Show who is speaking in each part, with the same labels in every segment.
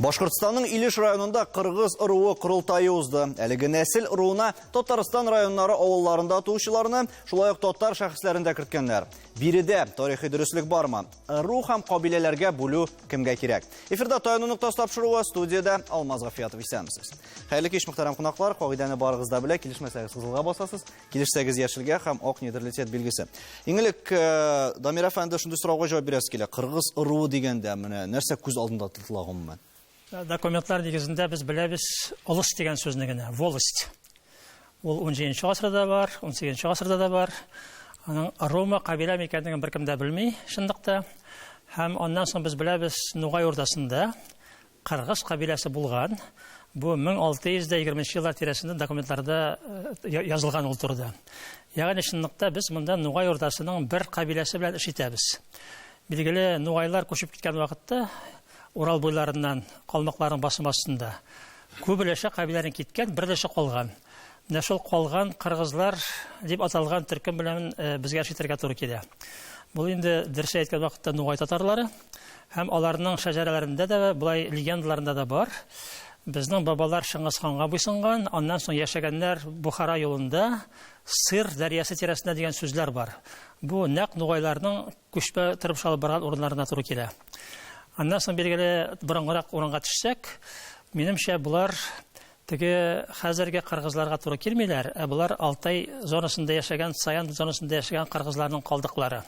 Speaker 1: Башкортстанның Илеш районында кыргыз ыруы корылтае узды. Әлеге нәсел ыруына Татарстан районнары авылларында туучыларны, шулай ук татар шәхесләрен дә керткәннәр. Биредә тарихи дөреслек бармы? Ыру һәм кабиләләргә бүлү кемгә кирәк? Эфирда Таяну ноктасы тапшыруы, студиядә Алмаз Гафиятов исәнмесез. Хәерле кич, мөхтәрәм кунаклар. Кагыйдәне барыгыз да белә, килешмәсәгез кызылга басасыз. Килешсәгез яшелгә һәм ак нейтралитет билгесе. Иң элек э, Дамир әфәнде шундый сорауга җавап бирәсе килә. Кыргыз ыруы дигәндә менә нәрсә күз алдында тотыла гомумән?
Speaker 2: Э, документлар нигезендә без беләбез олыс дигән сүзне генә, волость. Ул 17 гасырда бар, 18 гасырда да бар. Аның Рома кабилә микәнлеген беркем дә белми чынлыкта. Һәм аннан соң без беләбез Нугай урдасында Кыргыз кабиләсе булган. Бу 1620 нче еллар тирәсендә документларда э, язылган ул турыда. Ягъни чынлыкта без монда Нугай Урдасының бер кабиләсе белән эш итәбез. Билгеле, нугайлар күчеп киткән вакытта Урал буйларыннан калмыкларның басымы астында күп өлеше кабиләнең киткән, бер өлеше калган. Менә шул калган кыргызлар дип аталган төркем белән э, безгә эш итәргә туры килә. Бу инде дөрес әйткән вакытта нугай татарлары. Һәм аларның шәҗәрәләрендә дә, болай легендаларында да бар. Безнең бабалар Чыңгыз ханга буйсынган, аннан соң яшәгәннәр Бухара юлында, Сыр дәрьясы тирәсендә дигән сүзләр бар. Бу нәкъ нугайларның күчмә тормыш алып барган урыннарына туры килә. Аннан соң, билгеле, борынгырак урынга төшсәк, минемчә, болар теге хәзерге кыргызларга туры килмиләр, ә болар Алтай зонасында яшәгән, Саян зонасында яшәгән кыргызларның калдыклары.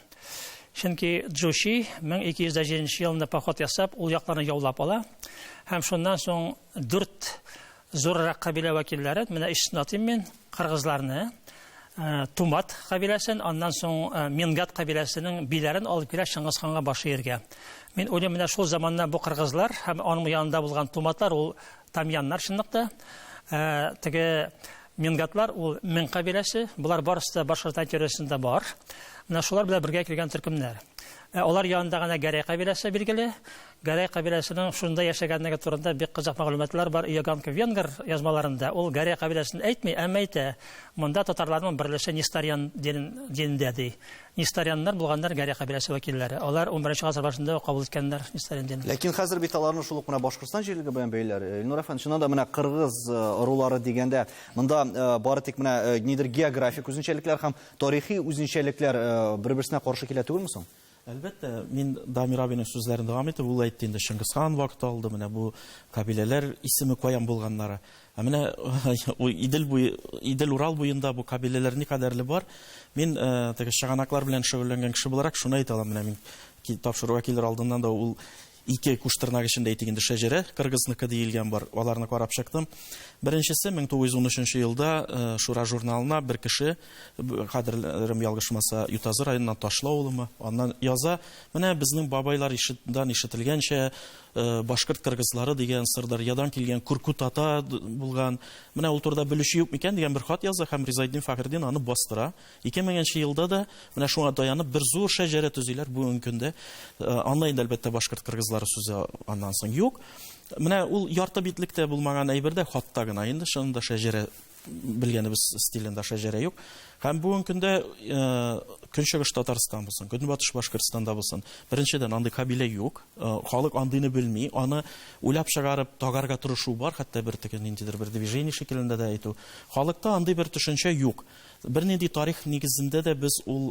Speaker 2: Чөнки Джучи 1207 елында поход ясап, ул якларны яулап ала. Һәм шуннан соң дүрт зуррак кабилә вәкилләре, менә өчесен атыйм мин, кыргызларны, э, Тумат кабиләсен, аннан соң э, Мингат кабиләсенең биләрен алып килә Чыңгыз ханга баш ияргә. Мин уйлыйм, менә шул заманнан бу кыргызлар һәм аның янында булган туматлар, ул тамьяннар чынлыкта, э, теге Мингатлар ул Мең кабиләсе, болар барысы да Башкортстан территориясендә бар. Менә шулар белән бергә килгән төркемнәр. Ә алар янында гына Гәрәй кабиләсе билгеле. Гәрәй кабиләсенең шунда яшәгәнлеге турында бик кызык мәгълүматлар бар Иоганн Венгер язмаларында. Ул Гәрәй кабиләсен әйтми, әмма әйтә, монда татарларның бер өлеше несториан динендә ди. Несторианнар булганнар Гәрәй кабиләсе вәкилләре. Алар 11 гасыр башында ук кабул иткәннәр несториан динен.
Speaker 1: Ләкин хәзер бит аларны шул ук менә Башкортстан җирлеге белән бәйлиләр. Э, Илнур әфәнде, чыннан да менә кыргыз э, ырулары дигәндә, монда э, бары тик менә нидер географик үзенчәлекләр һәм тарихи үзенчәлекләр бер-берсенә каршы килә түгелме соң?
Speaker 3: Әлбәттә, мин Дамир абиның сүзләрен дәвам итеп, ул әйтте инде, Чыңгызхан вакыты алды, менә бу кабиләләр исеме каян булганнары. Ә менә Идел буе, Идел-Урал буенда бу кабиләләр никадәрле бар. Мин э, теге чыганаклар белән шөгыльләнгән кеше буларак шуны әйтә алам, менә мин тапшыруга килер алдыннан да ул ике куш тырнак эчендә әйтик инде шәҗәрә, кыргызныкы диелгән бар, аларны карап чыктым. Беренчесе 1913 елда э, Шура журналына бер кеше, кадерләрем ялгышмаса, Ютазы районыннан Ташлы авылымы, аннан яза, менә безнең бабайлар ишетдан ишетелгәнчә, э, башкорт кыргызлары дигән Сырдарьядан килгән Куркут ата булган, менә ул турыда белүче юк микән дигән бер хат яза һәм Ризаэддин Фәхретдин аны бастыра. 2000 нче елда да менә шуңа таянып бер зур шәҗәрә төзиләр бүгенге көндә. Э, анда инде әлбәттә башкорт кыргызлары сүзе аннан соң юк. Менә ул ярты битлектә булмаган әйбер дә хатта гына инде чынында шәҗәрә белгәнебез стилендә шәҗәрә юк. Һәм бүгенге көндә э, Көнчыгыш Татарстан булсын, Көнбатыш Башкортстанда булсын, беренчедән андый кабилә юк. Э, халык андыйны белми, аны уйлап чыгарып тагарга тырышу бар, хәтта бер теге ниндидер бер движение шикелендә дә әйтү. Халыкта андый бер төшенчә юк. Бернинди тарих нигезендә дә без ул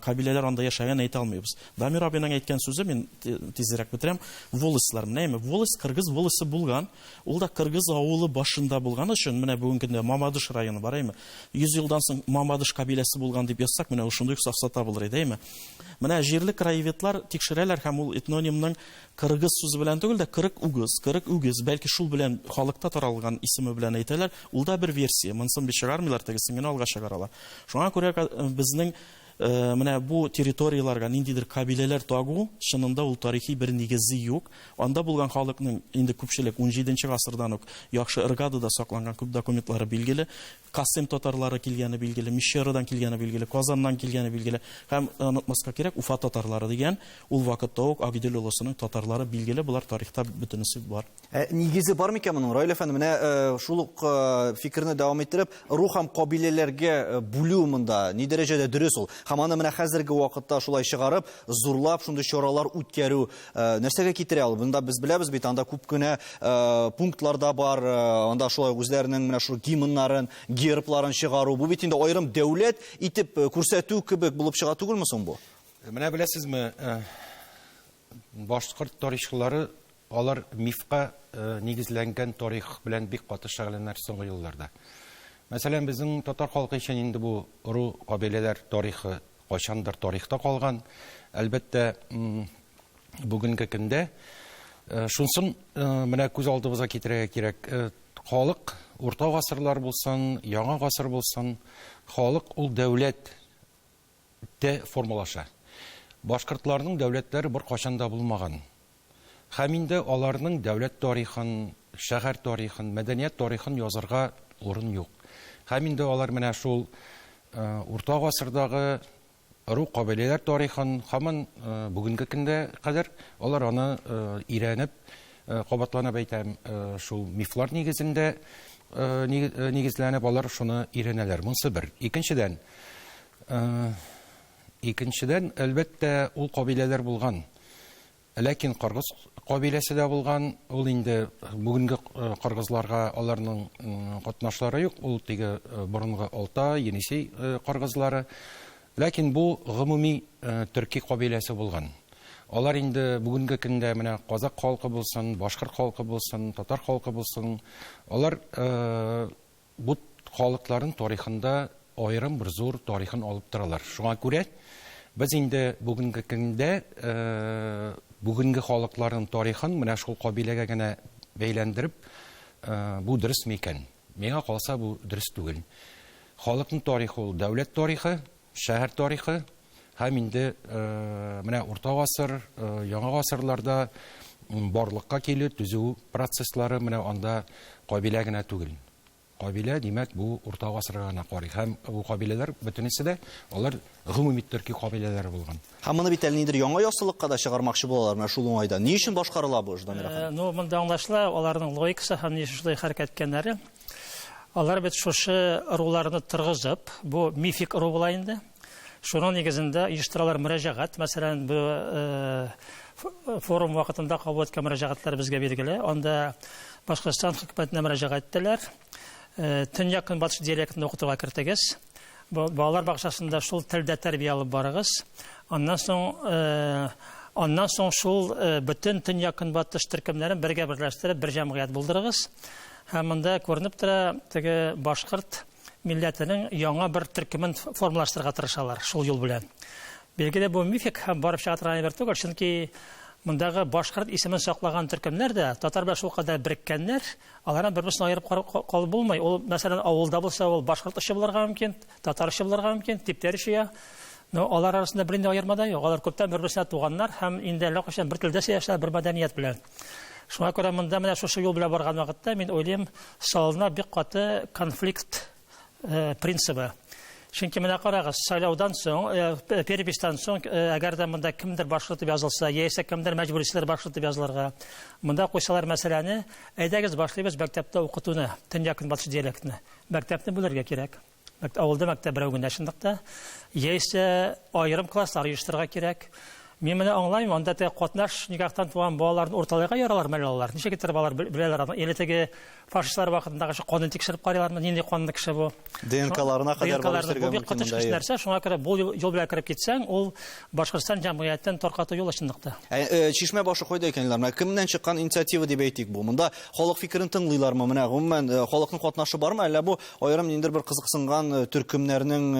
Speaker 3: кабиләләр анда яшәгән әйтә алмыйбыз. Дамир абыйның әйткән сүзе, мин тизрәк бетерәм, волостьлар. Менә әйме, волость кыргыз волосте булган. Ул да кыргыз авылы башында булган өчен, менә бүгенге көндә Мамадыш районы бар, әйме. 100 елдан соң Мамадыш кабиләсе булган дип язсак, менә ул шундый ук сафсата булыр иде, әйме. Менә җирле краеведлар тикшерәләр һәм ул этнонимның Кыргыз сүзе белән түгел дә, кырык угыз, кырык үгез, бәлки шул белән халыкта таралган исеме белән әйтәләр. Ул да бер версия. Монысын бит чыгармыйлар, тегесен генә алга чыгаралар. Шуңа күрә безнең менә бу территорияләргә ниндидер кабиләләр тагу, чынында ул тарихи бер нигезе юк. Анда булган халыкның инде күпчелек унҗиденче гасырдан ук яхшы Ыргадыда сакланган күп документлары билгеле. Касыйм татарлары килгәне билгеле, Мещерадан килгәне билгеле, Казаннан килгәне билгеле. Һәм онытмаска кирәк, Уфа татарлары дигән ул вакытта ук Агыйдел олысының татарлары билгеле, болар тарихта бөтенесе бар.
Speaker 1: Ә нигезе бар микән моның, Раил әфәнде? Менә шул ук фикерне дәвам иттереп, ыру һәм кабиләләргә бүлү монда ни дәрәҗәдә дөрес ул? Һәм аны менә хәзерге вакытта шулай чыгарып, зурлап шундый чаралар үткәрү нәрсәгә китерә ул? Монда без беләбез бит, анда күп кенә пунктлар да бар, анда шулай үзләренең менә шул гимннарын, гербларын чыгару. Бу бит инде аерым дәүләт итеп күрсәтү кебек булып чыга түгелме соң бу?
Speaker 4: Менә беләсезме, башкорт тарихчылары алар мифка нигезләнгән тарих белән бик каты шөгыльләнәләр соңгы елларда. Мәсәлән, безнең татар халкы өчен инде бу ыру кабиләләр тарихы кайчандыр тарихта калган. Әлбәттә, бүгенге көндә шунсын менә күз алдыбызга китерергә кирәк. Халык урта гасырлар булсын, яңа гасыр булсын, халык ул дәүләт тә формалаша. Башкортларның дәүләтләре бер кайчан да булмаган. Һәм инде аларның дәүләт тарихын, шәһәр тарихын, мәдәният тарихын язарга урын юк. Һәм инде алар менә шул урта гасырдагы ыру кабиләләр тарихын һаман бүгенге көндә кадәр алар аны өйрәнеп, кабатланып әйтәм, шул мифлар нигезендә нигезләнеп алар шуны өйрәнәләр. Монысы бер. Икенчедән, икенчедән, әлбәттә, ул кабиләләр булган. Ләкин кыргыз кабиләсе дә булган, ул инде бүгенге кыргызларга аларның катнашлары юк, ул теге борынгы Алтай, Енисей кыргызлары. Ләкин бу гомуми төрки кабиләсе булган. Алар инде бүгенге көндә менә казак халкы булсын, башкорт халкы булсын, татар халкы булсын, алар бу халыкларын тарихында аерым бер зур тарихын алып торалар. Шуңа күрә без инде бүгенге көндә бүгенге халыкларның тарихын менә шул кабиләгә генә бәйләндереп, бу дөрес микән? Миңа калса, бу дөрес түгел. Халыкның тарихы ул дәүләт тарихы, шәһәр тарихы һәм инде менә урта гасыр, яңа гасырларда барлыкка килү, төзү процесслары менә анда кабилә генә түгел. Кабилә, димәк, бу урта гасырга гына карый. Һәм бу кабиләләр бөтенесе дә алар гомуми төрки кабиләләре булган.
Speaker 1: Һәм моны бит әле нидер яңа яссылыкка да чыгармакчы булалар менә шул уңайдан. Ни өчен башкарыла бу эш, Дамир әфәнде?
Speaker 2: Ну, монда аңлашыла, аларның логикасы һәм ни өчен шулай хәрәкәт иткәннәре. Алар бит шушы ыруларны торгызып, бу мифик ыру була инде. Шуның нигезендә оештыралар мөрәҗәгать. Мәсәлән, бу форум вакытында кабул иткән мөрәҗәгатьләр безгә билгеле. Анда Башкортстан хөкүмәтенә мөрәҗәгать иттеләр. Төньяк көнбатыш диалектын укытуга кертегез. Балалар бакчасында шул телдә тәрбия алып барыгыз. Аннан соң аннан соң шул бөтен төньяк көнбатыш төркемнәрен бергә берләштереп бер җәмгыять булдырыгыз. Һәм монда күренеп тора, теге башкорт милләтенең яңа бер төркемен формалаштырырга тырышалар шул юл белән. Билгеле, бу мифик һәм барып чыга торган әйбер түгел, чөнки мондагы башкорт исемен саклаган төркемнәр дә татар белән шулкадәр береккәннәр, аларны бер-берсен аерып калып булмый. Ул, мәсәлән, авылда булса, ул башкорт очы булырга мөмкин, татар очы булырга мөмкин, типтәр очы я. Но алар арасында бернинди аерма да юк. Алар күптән бер-берсенә туганнар һәм инде әллә кайчан бер телдә сөйләшәләр, бер мәдәният белән. Шуңа күрә монда менә шушы юл белән барган вакытта, мин уйлыйм, салына бик каты конфликт принцибы. Чөнки менә карагыз, сайлаудан соң, переписьтан соң, әгәр дә монда кемдер башкорт дип язылса, яисә кемдер мәҗбүр итсәләр башкорт дип язылырга, монда куйсалар мәсьәләне, әйдәгез башлыйбыз мәктәптә укытуны, төньяк-көнбатыш диалектны. Мәктәпне бүлергә кирәк. Авылда мәктәп берәү генә чынлыкта. Яисә аерым класслар оештырырга кирәк. Мин менә аңлаймын, анда теге катнаш никахтан туган балаларны урталайга яралар мәллә алар? Ничек итеп алар беләләр аны? Или теге фашистлар вакытындагы шул канын тикшереп карыйлармы? Нинди канлы кеше бу?
Speaker 1: ДНКларына кадәр барып
Speaker 2: җитәргә мөмкин. Бу бик коточкыч нәрсә, шуңа күрә бу юл белән кереп китсәң, ул Башкортстан җәмгыятен таркату юлы чынлыкта.
Speaker 1: Чишмә башы кайда икән, Илнар? Менә кемнән чыккан инициатива дип әйтик бу? Монда халык фикерен тыңлыйлармы? Менә гомумән халыкның катнашы бармы? Әллә бу аерым ниндидер бер кызыксынган төркемнәрнең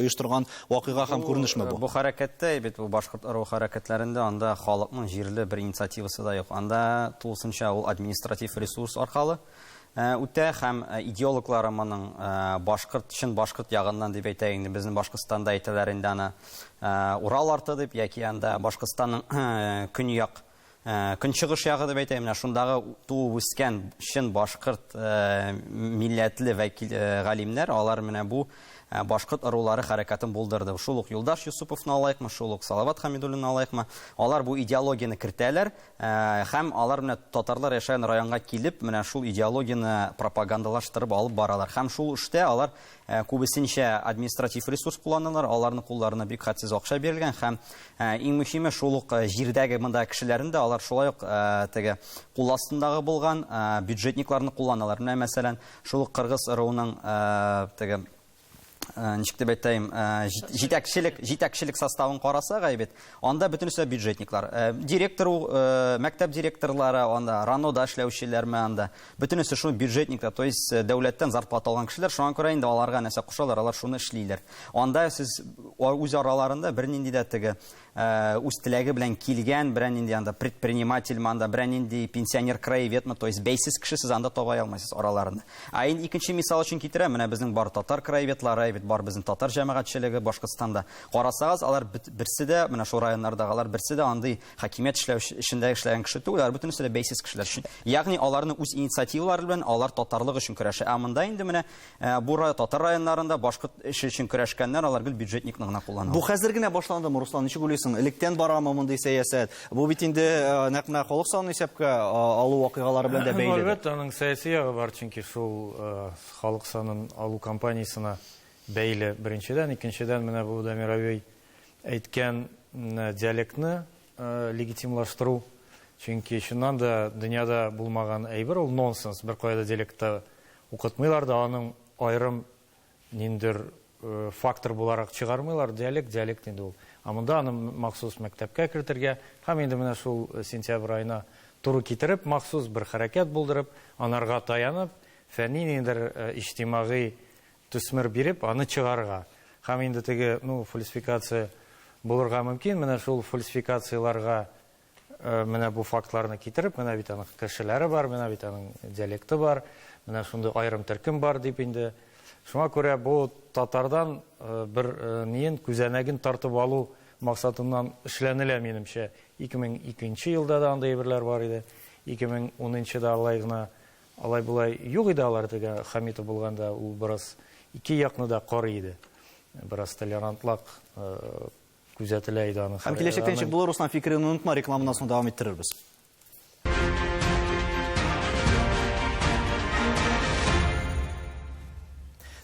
Speaker 1: оештырган вакыйга һәм күренешме бу?
Speaker 5: Бу хәрәкәттә бит, бу башкорт ыруы хәрәкәтләрендә анда халыкның җирле бер инициативасы да юк. Анда тулысынча ул административ ресурс аркалы үтә һәм идеологлары моның башкорт, чын башкорт ягыннан дип әйтә инде, безнең Башкортстанда әйтәләр инде аны Урал арты дип, яки анда Башкортстанның көньяк Көнчыгыш ягы дип әйтәйем, менә шундагы туып үскән чын башкорт милләтле вәкил галимнәр, алар менә бу башкорт ырулары хәрәкәтен булдырды. Шул ук Юлдаш Юсуповны алайыкмы, шул ук Салават Хәмидуллинны алайыкмы, алар бу идеологияне кертәләр һәм алар менә татарлар яшәгән районга килеп, менә шул идеологияне пропагандалаштырып алып баралар. Һәм шул эштә алар күбесенчә административ ресурс кулланалар, аларның кулларына бик хәтсез акча бирелгән һәм иң мөһиме шул ук җирдәге монда кешеләрне дә алар шулай ук теге кул астындагы булган бюджетникларны кулланалар. Менә мәсәлән, шул ук кыргыз ыруының теге ничек дип әйтәем, җитәкчелек, җитәкчелек составын карасак, әйбәт, анда бөтенесе бюджетниклар. Директор, мәктәп директорлары, анда РАНОда эшләүчеләрме анда. Бөтенесе шул бюджетниклар, то есть дәүләттән зарплата алган кешеләр, шуңа күрә инде аларга нәрсә кушалар, алар шуны эшлиләр. Анда сез үз араларында бернинди дә теге үз теләге белән килгән берәр нинди анда предпринимательме, анда берәр нинди пенсионер краеведмы, то есть бәйсез кеше сез анда таба алмайсыз араларында. Ә инде икенче мисал өчен китерәм, менә безнең бар татар краеведлары, бит бар безнең татар җәмәгатьчелеге Башкортстанда. Карасагыз, алар берсе дә, менә шул районнардагы алар берсе дә андый Хакимият эшләү эшендә эшләгән кеше түгел, алар бөтенесе дә бәйсез кешеләр. Ягъни аларның үз инициативалары белән алар татарлык өчен көрәшә. Ә монда инде менә э, бу татар районнарында башкорт эше өчен көрәшкәннәр, алар гел бюджетникны гына куллана.
Speaker 1: Бу хәзер генә башландымы, Руслан, ничек уйлыйсың? Электән барамы мондый сәясәт? Бу бит инде э, нәкъ менә халык санын исәпкә э, алу вакыйгалары белән дә бәйле.
Speaker 6: Әлбәттә, аның сәяси ягы бар, чөнки шул халык санын алу кампаниясенә бәйле беренчедән, икенчедән менә бу Дамир абый әйткән диалектны легитимлаштыру, чөнки чыннан да дөньяда булмаган әйбер ул нонсенс, беркая да диалектта укытмыйлар да, аның аерым ниндидер фактор буларак чыгармыйлар, диалект, диалект инде ул. Ә монда аны махсус мәктәпкә кертергә һәм инде менә шул сентябрь аена туры китереп, махсус бер хәрәкәт булдырып, анарга таянып, фәнни ниндидер иҗтимагый Төсмер биреп, аны чыгарырга. Һәм инде теге, ну, фальсификация булырга мөмкин, менә шул фальсификацияләргә менә бу фактларны китереп, менә бит аның кешеләре бар, менә бит аның диалекты бар, менә шундый аерым төркем бар дип инде. Шуңа күрә бу татардан бер ниен, күзәнәген тартып алу максатыннан эшләнелә, минемчә. 2002 елда да андый әйберләр бар иде, 2010 да алай гына Алай-болай юк иде алар, теге Хамитов булганда ул бераз ике якны да карый иде. Бераз толерантлак күзәтелә иде аның.
Speaker 1: Һәм киләчәктә ничек булыр, Руслан, фикереңне онытма, рекламадан соң дәвам иттерербез.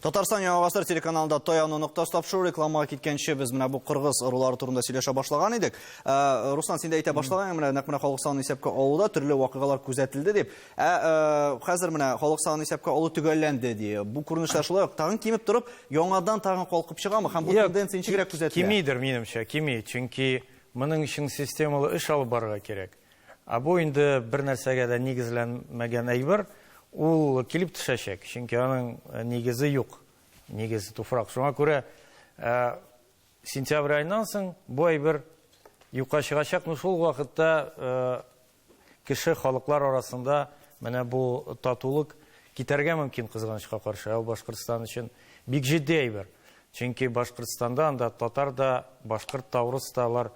Speaker 1: Татарстан Яңа гасыр телеканалында Таяну ноктасы тапшыру рекламага киткәнче без менә бу кыргыз ырулары турында сөйләшә башлаган идек. Э, Руслан, син дә әйтә башлаган, менә нәкъ менә халык санын исәпкә алуда төрле вакыйгалар күзәтелде дип. Ә э, хәзер менә халык санын исәпкә алу төгәлләнде ди. Бу күренешләр шулай ук тагын кимеп торып, яңадан тагын калкып чыгамы һәм бу тенденция ничегрәк күзәтелә?
Speaker 6: Кимидер, минемчә, кими, чөнки моның өчен системалы эш алып барырга кирәк. Ә бу инде бер нәрсәгә дә нигезләнмәгән әйбер, ул килеп төшәчәк, чөнки аның нигезе юк, нигезе туфрак. Шуңа күрә сентябрь аеннан соң бу әйбер юкка чыгачак. Но шул вакытта кеше халыклар арасында менә бу татулык китәргә мөмкин, кызганычка каршы. Ә ул Башкортстан өчен бик җитди әйбер. Чөнки Башкортстанда анда татар да, башкорт та, урыс та алар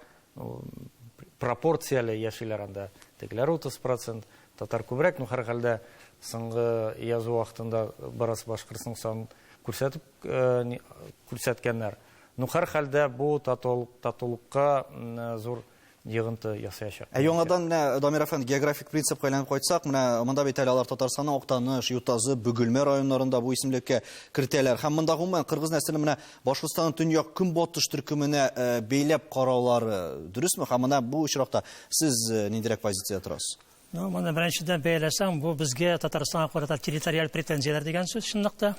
Speaker 6: пропорцияле яшиләр анда. Тегеләр 30%, татар күбрәк, ну һәрхәлдә соңгы язу вакытында бераз башкортның санын күрсәтеп күрсәткәннәр. Ну һәрхәлдә бу татулыкка зур йогынты ясаячак.
Speaker 1: Ә яңадан менә Дамир әфәнде географик принципка әйләнеп кайтсак, менә монда бит әле алар Татарстанның Актаныш, Ютазы, Бөгелмә районнарында бу исемлеккә кертәләр. Һәм монда гомумән кыргыз нәселен менә Башкортстанның төньяк-көнбатыш төркеменә бәйләп караулары дөресме? Һәм менә бу очракта сез ниндирәк позициядә торасыз?
Speaker 2: Ну, моны беренчедән бәяләсәң, бу безгә Татарстанга карата территориаль претензияләр дигән сүз чынлыкта.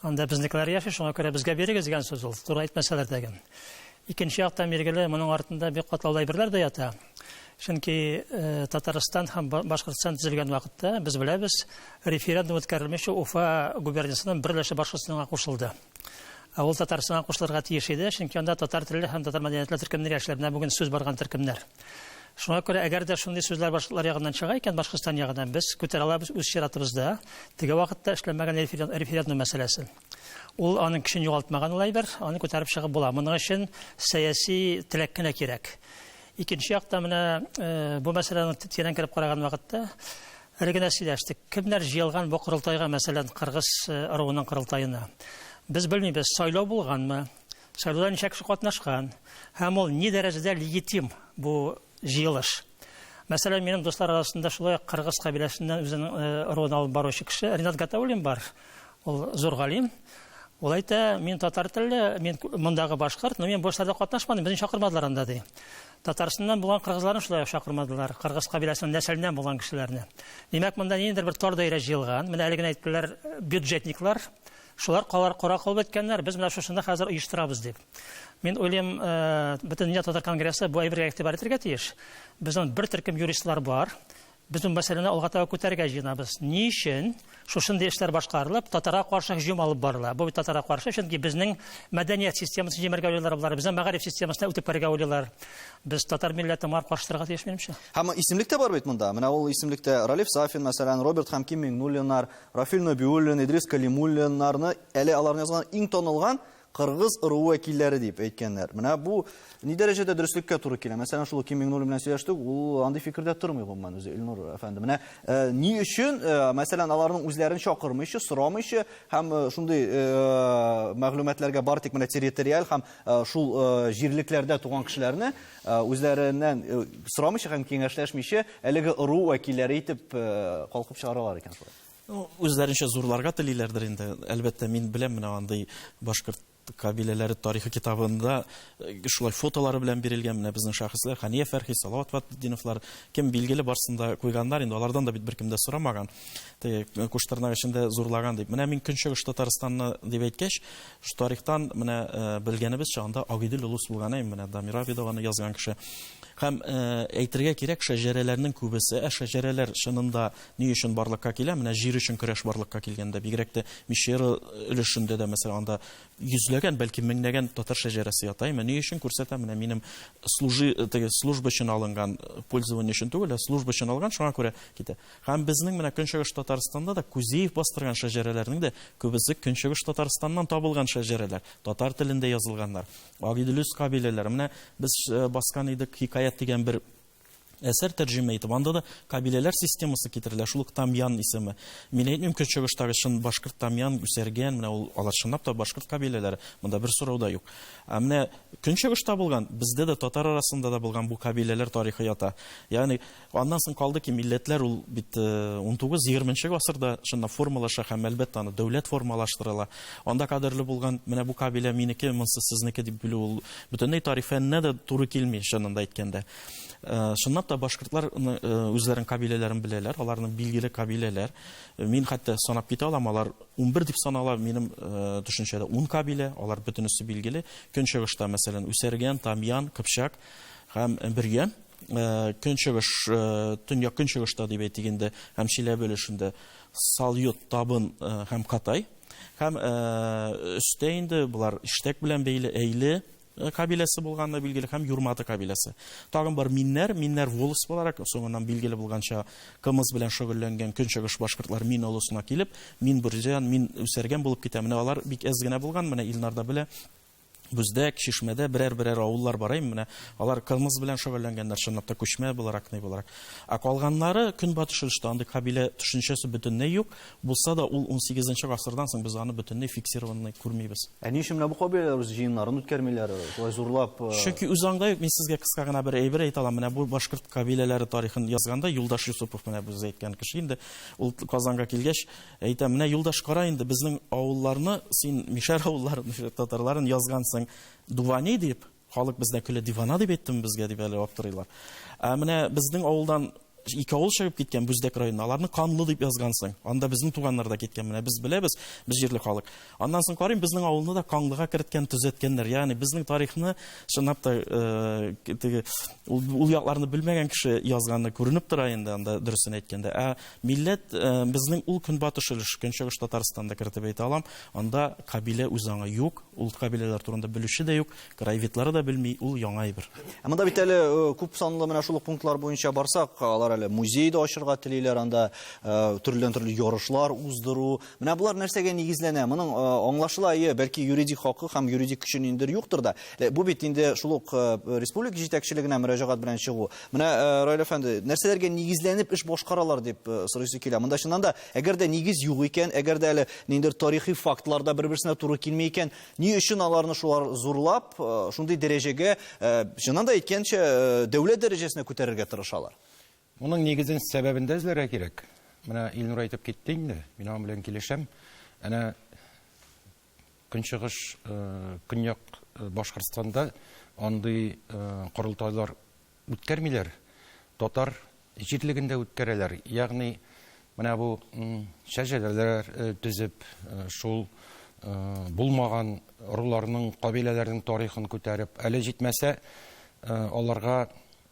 Speaker 2: Анда безнекеләр яши, шуңа күрә безгә бирегез дигән сүз ул, туры әйтмәсәләр дә. Икенче яктан, билгеле, моның артында бик катлаулы әйберләр дә ята. Чөнки Татарстан һәм Башкортстан төзелгән вакытта, без беләбез, референдум үткәрелмичә Уфа губерниясенең бер өлеше Башкортстанга кушылды. Ә ул Татарстанга кушылырга тиеш иде, чөнки анда татар телле һәм татар мәдәниятле төркемнәр яшиләр. Менә бүген сүз барган төркемнәр. Шуңа күрә, әгәр дә шундый сүзләр башкортлар ягыннан чыга икән, Башкортстан ягыннан, без күтәрә алабыз үз чиратыбызда теге вакытта эшләнмәгән референдум мәсьәләсен. Ул аның көчен югалтмаган ул әйбер, аны күтәреп чыгып була. Моның өчен сәяси теләк кенә кирәк. Икенче якта менә бу мәсьәләне тирән кереп караган вакытта әле генә сөйләштек. Кемнәр җыелган бу корылтайга, мәсәлән, кыргыз ыруының корылтаена? Без белмибез, сайлау булганмы? Сайлауда ничә кеше катнашкан? Һәм ул ни дәрәҗәдә легитим бу җыелыш? Мәсәлән, минем дуслар арасында шулай ук кыргыз кабиләсеннән үзенең ыруын алып баручы кеше Ринат Гатауллин бар. Ул зур галим. Ул әйтә, мин татар телле, мин мондагы башкорт, но мин бу эшләрдә катнашмадым, безне чакырмадылар анда, ди. Татарстаннан булган кыргызларны шулай ук чакырмадылар, кыргыз кабиләсенең нәселеннән булган кешеләрне. Димәк, монда ниндидер бер тар даирә җыелган. Менә әле генә әйттеләр, бюджетниклар, шулар калар кара калып әйткәннәр, без менә шушында хәзер оештырабыз дип. Мин уйлыйм, Бөтендөнья татар конгрессы бу әйбергә игътибар итәргә тиеш. Безнең бер төркем юристлар бар. Без бу мәсьәләне алга таба күтәрергә җыенабыз. Ни өчен шушындый эшләр башкарылып, татарга каршы һөҗүм алып барыла? Бу бит татарга каршы, чөнки безнең мәдәният системасын җимерергә уйлыйлар болар, безнең мәгариф системасына үтеп керергә уйлыйлар. Без татар милләте моңар каршы торырга тиеш, минемчә.
Speaker 1: Һәм исемлек тә бар бит монда. Менә ул исемлектә Ралиф Сафин, мәсәлән, Роберт һәм Ким Миңнуллиннар, Рафил Нәбиуллин, Идрис Калимуллиннарны, әле аларны язган иң танылган кыргыз ыруы вәкилләре дип әйткәннәр. Менә бу ни дәрәҗәдә дөреслеккә туры килә? Мәсәлән, шул Ким Миңнуллин белән сөйләштек, ул андый фикердә тормый гомумән үзе, Илнур әфәнде. Менә ни өчен, мәсәлән, аларның үзләрен чакырмыйча, сорамыйча һәм шундый мәгълүматларга бары тик менә территориаль һәм шул җирлекләрдә туган кешеләрне үзләреннән сорамыйча һәм киңәшләшмичә әлеге ыру вәкилләре итеп калкып чыгаралар икән шулай?
Speaker 3: Ну, үзләренчә зурларга телиләрдер инде. Әлбәттә, мин беләм менә андый башкорт кабиләләре тарихы китабында шулай фотолары белән бирелгән менә безнең шәхесләр Хания Фәрхи, Салават Фатдиновлар, кем билгеле барсын да куйганнар инде, алардан да бит беркем дә сорамаган. Теге куштырнак эчендә зурлаган дип. Менә мин Көнчыгыш Татарстанны дип әйткәч, шу тарихтан менә белгәнебезчә, анда Агыйдел улус булган, әй, менә Дамир Абидов аны язган кеше. Һәм әйтергә кирәк, шәҗәрәләрнең күбесе, ә шәҗәрәләр чынында ни өчен барлыкка килә? Менә җир өчен көрәш барлыкка килгәндә, бигрәк тә Мещера өлешендә дә, мәсәлән, анда йөзләгән, бәлки меңләгән татар шәҗәрәсе ята. Әмма ни өчен күрсәтә? Менә минем служи, теге служба өчен алынган, пользование өчен түгел, ә служба өчен алган, шуңа күрә китә. Һәм безнең менә Көнчыгыш Татарстанда да Кузеев бастырган шәҗәрәләрнең дә күбесе Көнчыгыш Татарстаннан табылган шәҗәрәләр, татар телендә язылганнар. Агиделүз кабиләләре. Менә без баскан идек Хикаят дигән бер әсәр тәрҗемә итеп, анда да кабиләләр системасы китерелә, шул ук Тамьян исеме. Мин әйтмим, көнчыгыштагы чын башкорт Тамьян үсәргән, менә ул алар чынлап та башкорт кабиләләре, монда бер сорау да юк. Ә менә көнчыгышта булган, бездә дә татар арасында да булган бу кабиләләр тарихы ята. Ягъни Аннан соң калды ки, милләтләр ул бит 19-20 гасырда чынлап формалаша һәм, әлбәттә, аны дәүләт формалаштырыла. Анда кадерле булган, менә бу кабилә минеке, монсы сезнеке дип бүлү ул бөтенләй тарих фәненә дә туры килми, чынында әйткәндә. Чынлап та башкортлар үзләренең кабиләләрен беләләр, аларның билгеле кабиләләр. Мин хәтта санап китә алам, алар 11 дип санала, минем төшенчәдә 10 кабилә, алар бөтенесе билгеле. Көнчыгышта, мәсәлән, Үсәргән, Тамьян, Кыпчак һәм Бөрьян. Көнчыгыш, төньяк көнчыгышта дип әйтик инде, һәм Чиләбе өлешендә Салют, Табын һәм Катай. Һәм өстә инде болар Иштәк белән бәйле Әйле кабиләсе булганы билгеле һәм Юрматы кабиләсе. Тагын бар Миннәр, Миннәр волость буларак, соңыннан билгеле булганча, кымыз белән шөгыльләнгән көнчыгыш башкортлар Мин олысына килеп, Мин Бөрҗән, Мин Үсәргән булып китә. Менә алар бик әз генә булган, менә Илнар да белә. Бүздәк, Чишмәдә берәр-берәр авыллар бар, әйме, менә алар кырмыз белән шөгыльләнгәннәр, чынлап та күчмә буларак, ни буларак. Ә калганнары көнбатыш өлештә андый кабилә төшенчәсе бөтенләй юк. Булса да, ул унсигезенче гасырдан соң без аны бөтенләй фиксированный күрмибез.
Speaker 1: Ә ни өчен менә бу кабиләләр үз җыеннарын үткәрмиләр, шулай зурлап?
Speaker 3: Чөнки үз аңда юк. Мин сезгә кыска гына бер әйбер әйтә алам. Менә бу башкорт кабиләләре тарихын язганда Юлдаш Юсупов, менә без әйткән кеше инде, ул Казанга килгәч, Әйтәм, менә Юлдаш, кара инде, безнең авылларны син мишәр авылларын, мишәр татарларын язгансың Дувани дип, халык бездә көлә, дивана дип әйттеме безгә дип әле аптырыйлар. Ә менә безнең авылдан ике авыл чыгып киткән Бүздәк районына, аларны Канлы дип язгансың. Анда безнең туганнар да киткән, менә без беләбез, без җирле халык. Аннан соң карыйм, безнең авылны да Канлыга керткән, төзәткәннәр. Ягъни безнең тарихны чынлап та теге ул якларны белмәгән кеше язганы күренеп тора инде анда, дөресен әйткәндә. Ә Милләт безнең ул көнбатыш өлеш, көнчыгыш Татарстанда кертеп әйтә алам, анда кабилә үз аңы юк, ул кабиләләр турында белүче дә юк, краеведлары да белми, ул яңа әйбер.
Speaker 1: Ә монда бит әле күп санлы менә шул ук пунктлар буенча барсак, алар Алар әле музей да ачырга телиләр анда, төрледән-төрле ярышлар уздыру. Менә болар нәрсәгә нигезләнә? Моның аңлашыла, әйе, бәлки юридик хакы һәм юридик көче ниндидер юктыр да. Бу бит инде шул ук республика җитәкчелегенә мөрәҗәгать белән чыгу. Менә, Раил әфәнде, нәрсәләргә нигезләнеп эш башкаралар дип сорыйсы килә. Монда чыннан да, әгәр дә нигез юк икән, әгәр дә әле ниндидер тарихи фактлар да бер-берсенә туры килми икән, ни өчен аларны шулар зурлап, шундый дәрәҗәгә, чыннан да әйткәнчә, дәүләт дәрәҗәсенә күтәрергә тырышалар?
Speaker 4: Моның нигезен, сәбәбен дә эзләргә кирәк. Менә Илнур әйтеп китте инде, мин аның белән килешәм. Әнә Көнчыгыш, Көньяк Башкортстанда андый корылтайлар үткәрмиләр. Татар җирлегендә үткәрәләр. Ягъни менә бу шәҗәрәләр төзеп, шул булмаган ыруларның, кабиләләрнең тарихын күтәреп, әле җитмәсә, аларга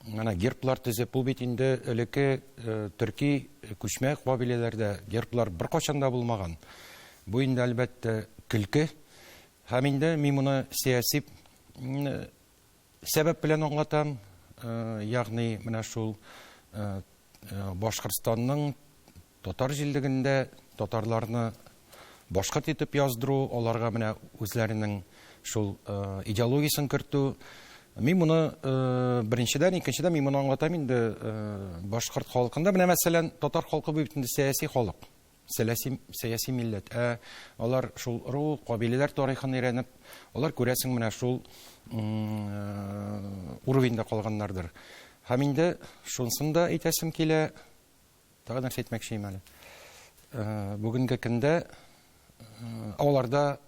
Speaker 4: менә герблар төзеп, бу бит инде элекке төрки күчмә кабиләләрдә герблар беркайчан да булмаган. Бу инде, әлбәттә, көлке. Һәм инде мин моны сәяси сәбәп белән аңлатам. Ягъни менә шул Башкортстанның татар җирлегендә татарларны башкорт итеп яздыру, аларга менә үзләренең шул идеологиясен кертү. Мин моны беренчедән, икенчедән мин моны аңлатам инде башкорт халкында. Менә мәсәлән, татар халкы бу бит инде сәяси халык. Сәләси, сәяси милләт. Ә алар шул ыру, кабиләләр тарихын өйрәнеп, алар күрәсең менә шул уровеньда калганнардыр. Һәм инде шунысын да әйтәсем килә, тагы нәрсә әйтмәкче идем әле. Бүгенге көндә аларда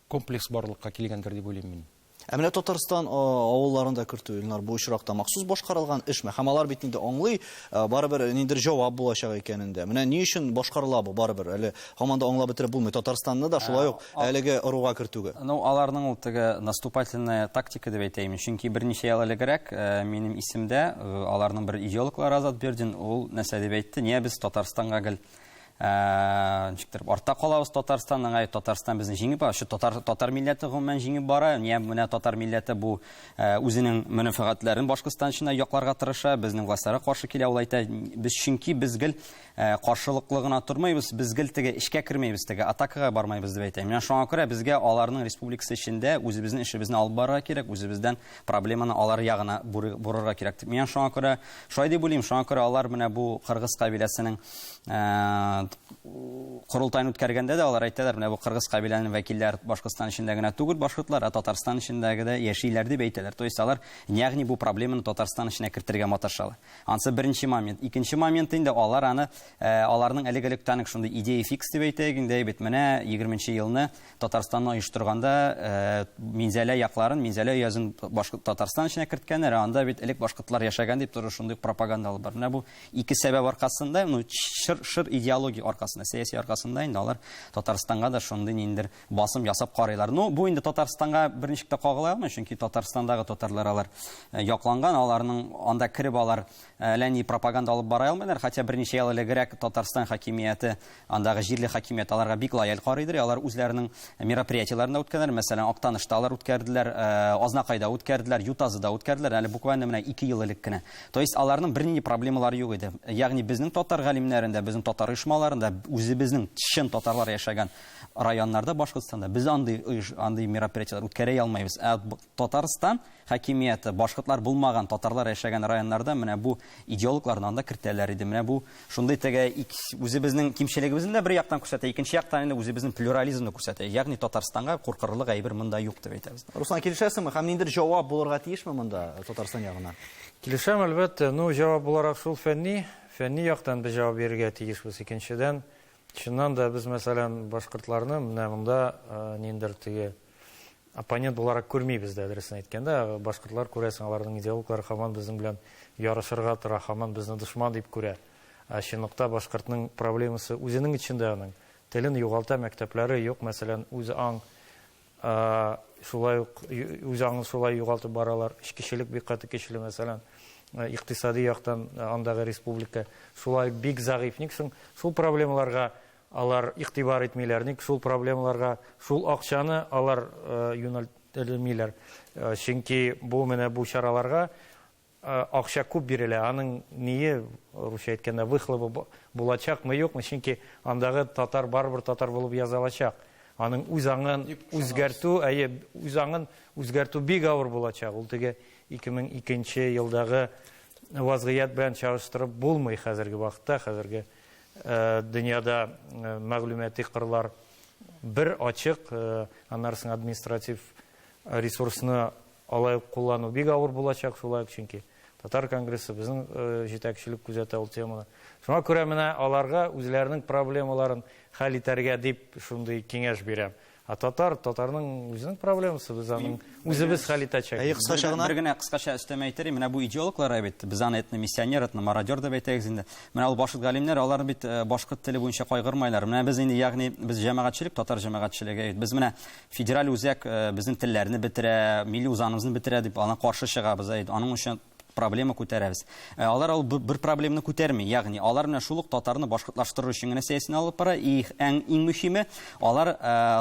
Speaker 4: комплекс барлыкка килгәндер дип уйлыйм мин.
Speaker 1: Ә менә Татарстан авылларын да кертү, Илнар, бу очракта махсус башкарылган эшме? Һәм алар бит инде аңлый, барыбер ниндидер җавап булачак икәнен дә. Менә ни өчен башкарыла бу барыбер? Әле һаман да аңлап бетереп булмый. Татарстанны да шулай ук әлеге ыруга кертүгә.
Speaker 5: Ну, аларның ул теге наступательная тактика дип әйтәйем. Чөнки берничә ел элегрәк минем исемдә аларның бер идеологлары Азат Бердин ул нәрсә дип әйтте? Нигә без Татарстанга гел ничектер артта калабыз Татарстаннан, әй, Татарстан безне җиңеп бара, татар милләте гомумән җиңеп бара. Нигә менә татар милләте бу үзенең мәнфәгатьләрен Башкортстан эчендә якларга тырыша, безнең властьларга каршы килә, ул әйтә, без чөнки без гел каршылыклы гына тормыйбыз, без гел теге эчкә кермәйбез, теге атакага бармайбыз дип әйтә. Менә шуңа күрә безгә аларның республикасы эчендә үзебезнең эшебезне алып барырга кирәк, үзебездән проблеманы алар ягына бурырга кирәк дип. Мин шуңа күрә шулай дип уйлыйм, шуңа күрә алар менә бу кыргыз кабиләсенең корылтайын үткәргәндә дә алар әйтәләр, менә бу кыргыз кабиләнең вәкилләре Башкортстан эчендә генә түгел, башкортлар, ә Татарстан эчендәге дә яшиләр дип әйтәләр. То есть алар, ягъни бу проблеманы Татарстан эченә кертергә маташалар. Ансы беренче момент. Икенче момент инде алар аны, аларның элек-электән үк шундый идея фикс дип әйтәйек инде, бит менә 20 елны Татарстанны оештырганда Минзәлә якларын, Минзәлә өязен Башкорт Татарстан эченә керткәннәр, ә анда бит элек башкортлар яшәгән дип торыр шундый пропаганда алып бар. Менә бу ике сәбәп аркасында, ну, шыр, шыр идеология аркасында, сәяси аркасында инде алар Татарстанга да шундый ниндидер басым ясап карыйлар. Ну, бу инде Татарстанга берничек тә кагыла алмый, чөнки Татарстандагы татарлар алар якланган, аларның анда кереп алар әллә ни пропаганда алып бара алмыйлар, хотя берничә ел элегрәк Татарстан хакимияте, андагы җирле хакимият аларга бик лояль карыйдыр, алар үзләренең мероприятиеләрен дә үткәрделәр, мәсәлән, Актанышта алар үткәрделәр, Азнакайда үткәрделәр, Ютазыда үткәрделәр, әле буквально менә 2 ел элек кенә. То есть аларның бернинди проблемалары юк иде. Ягъни безнең татар галимнәрендә, безнең татар оешмаларында, үзебезнең чын татарлар яшәгән районнарда, Башкортстанда без андый андый мероприятиеләр үткәрә алмыйбыз. Ә Татарстан хакимияте башкортлар булмаган татарлар яшәгән районнарда менә бу идеологларны анда кертәләр иде. Менә бу шундый теге үзебезнең кимчелегебезне дә бер яктан күрсәтә, икенче яктан инде үзебезнең плюрализмны күрсәтә. Ягъни Татарстанга куркырлык әйбер монда юк дип әйтәбез.
Speaker 1: Руслан, килешәсеңме? Һәм ниндидер җавап булырга тиешме монда Татарстан ягыннан?
Speaker 6: Килешәм, әлбәттә. Ну, җавап буларак шул фәнни, фәнни яктан без җавап бирергә тиешбез. Икенчедән, чыннан да без, мәсәлән, башкортларны менә монда ниндидер теге оппонент буларак күрмибез дә, дөресен әйткәндә, башкортлар, күрәсең, аларның идеологлары һаман безнең белән ярышырга тора, һаман безне дошман дип күрә. Ә чынлыкта башкортның проблемасы үзенең эчендә аның. Телен югалта, мәктәпләре юк, мәсәлән, үз аң шулай ук үз аңын шулай югалтып баралар. Эчкечелек бик каты көчле, мәсәлән, икътисади яктан андагы республика шулай бик зәгыйфь. Ник соң шул проблемаларга алар игътибар итмиләр? Ник шул проблемаларга шул акчаны алар юнәлтмиләр? Чөнки бу менә бу чараларга акча күп бирелә, аның ние, русча әйткәндә, выхлобы булачакмы, юкмы, чөнки андагы татар барыбер татар булып язалачак. Аның үз аңын үзгәртү, әйе, үз аңын үзгәртү бик авыр булачак. Ул теге 2002 нче елдагы вазгыять белән чагыштырып булмый хәзерге вакытта, хәзерге дөньяда мәгълүмати кырлар бер ачык, аннары соң административ ресурсны алай ук куллану бик авыр булачак шулай ук, чөнки Татар конгрессы безнең җитәкчелек күзәтә ул теманы. Шуңа күрә менә аларга үзләренең проблемаларын хәл итәргә дип шундый киңәш бирәм. Ә татар, татарның үзенең проблемасы, без аның үзебез хәл итәчәкбез.
Speaker 1: Әйе, кыскача гына.
Speaker 5: Бер генә кыскача өстәмә әйтер идем. Менә бу идеологлар бит, без аны этномиссионер, этномародер дип әйтәбез инде. Менә ул башкорт галимнәр, алар бит башкорт теле буенча кайгырмайлар. Менә без инде, ягъни без җәмәгатьчелек, татар җәмәгатьчелеге бит. Без менә Федераль үзәк безнең телләрне бетерә, милли үзаңыбызны бетерә дип аңа каршы чыгабыз. Аның өчен проблема күтәрәбез. Алар ул бер проблеманы күтәрми. Ягъни алар менә шул ук татарны башкортлаштыру өчен генә сәясәтне алып бара. И иң, иң мөһиме, алар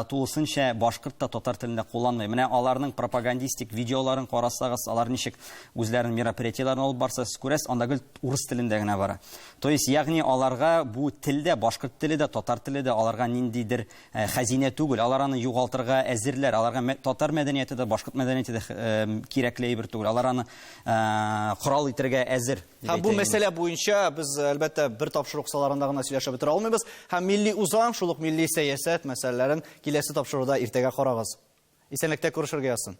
Speaker 5: тулысынча башкорт та татар телендә кулланмый. Менә аларның пропагандистик видеоларын карасагыз, алар ничек үзләренең мероприятиеләрен алып барса, сез күрәсез, анда гел урыс телендә генә бара. То есть, ягъни аларга бу тел дә, башкорт теле дә, татар теле дә аларга ниндидер Хәзинә түгел, алар аны югалтырга әзерләр. Аларга татар мәдәнияте дә, башкорт мәдәнияте дә кирәкле әйбер түгел. Алар аны корал итәргә әзер.
Speaker 1: Һәм бу мәсьәлә буенча без, әлбәттә, бер тапшыру кысаларында гына сөйләшеп бетерә алмыйбыз. Һәм милли узан, шул ук милли сәясәт мәсьәләләрен киләсе тапшыруда иртәгә карагыз. Исәнлектә күрешергә язсын.